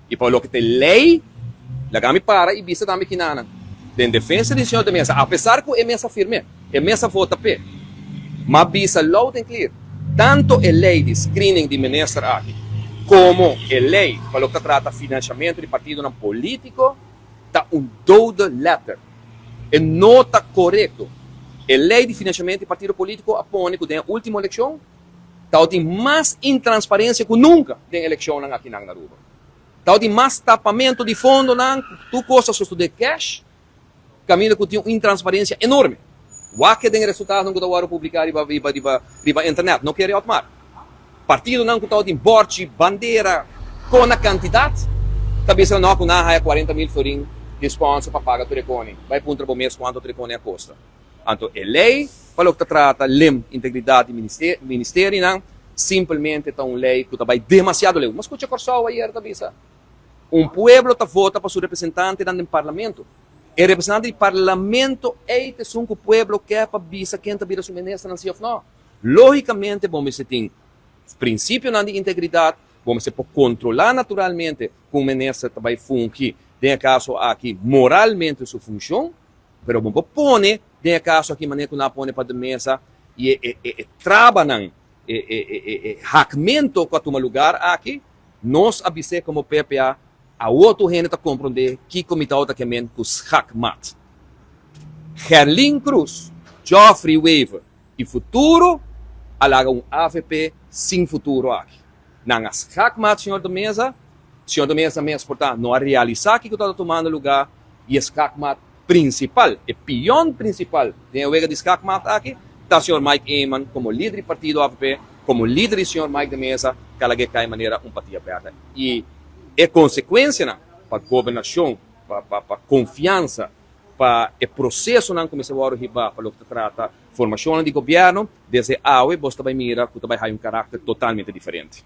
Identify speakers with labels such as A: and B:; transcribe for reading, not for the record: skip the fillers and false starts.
A: Y pa loke ta e ley, laga mi para y bisa tambe kinanan, den defensa di señor de Meza, apesar cu e mes a firm'é, e mes a vota p'e, m'a bisa loud and clear, tanto e ley di screening di minister aki, como e ley pa loke ta trata financiamento di partidonan politico, ta un dode letter. E no ta corecto. E ley di financiamento di partido politico a pone cu den e ultimo eleccion, Tabatin mas intransparencia cu nunca den eleccionnan akinan na Aruba. Tabatin mas tapamento di fondonan cu tur cos a sosode cash, caminda cu tin un intransparencia enorme. Wak den e resultadonan cu ta worde publica riba riba riba riba internet, no kere Otmar. Partidonan cu tabatin borchi, bandera, con na cantidad, ta bisa no cu nan a haya 40 mil florin di sponsor pa paga tur e coni. Bay puntra bo mes cuanto tur e coni a costa. Anto e ley pa loke ta trata lim integridad di ministerionan simpelmente ta un ley cu ta bay demasiado leu. M'a scucha Corsou ayer ta bisa, un pueblo ta vota pa su representantenan den parlamento. E representante di parlamento ey ta esun cu pueblo ke pa bisa ken ta bira su ministernan si of no. Logicamente bo mester tin principionan di integridad, bo mester por controla naturalmente cu un minister ta bay fungi den e caso aki moralmente su funcion. Pero bo por pone den e kaso aki manera ku nan a pone pa de mesa i e e e trabanan, e e e e hakmento ku a tuma lugar aki, nos a bis'é komo PPA, awor tur hende ta komprondé kiko mi tabata ke men ku schakmat. Gerlin Cruz, Geoffrey Wever i futuro a laga un avp sin futuro aki. Nan a schakmat señor de Meza, señor de Meza mes por ta no a realisá kiko tabata tumando lugá i e schakmat principal, e pion principal den e wega di schakmat aki ta señor Mike Eman como lider di partido avp, como lider di señor Mike de Meza ku a lag'é kai manera un patia berde. I e consecuencianan pa gobernacion, pa pa pa confiansa, pa e procesonan ku mester wòrdu hibá pa loke ta trata formacionnan di gobierno, desde awe bos ta bai mira ku ta bai haya un karakter totalmente diferente.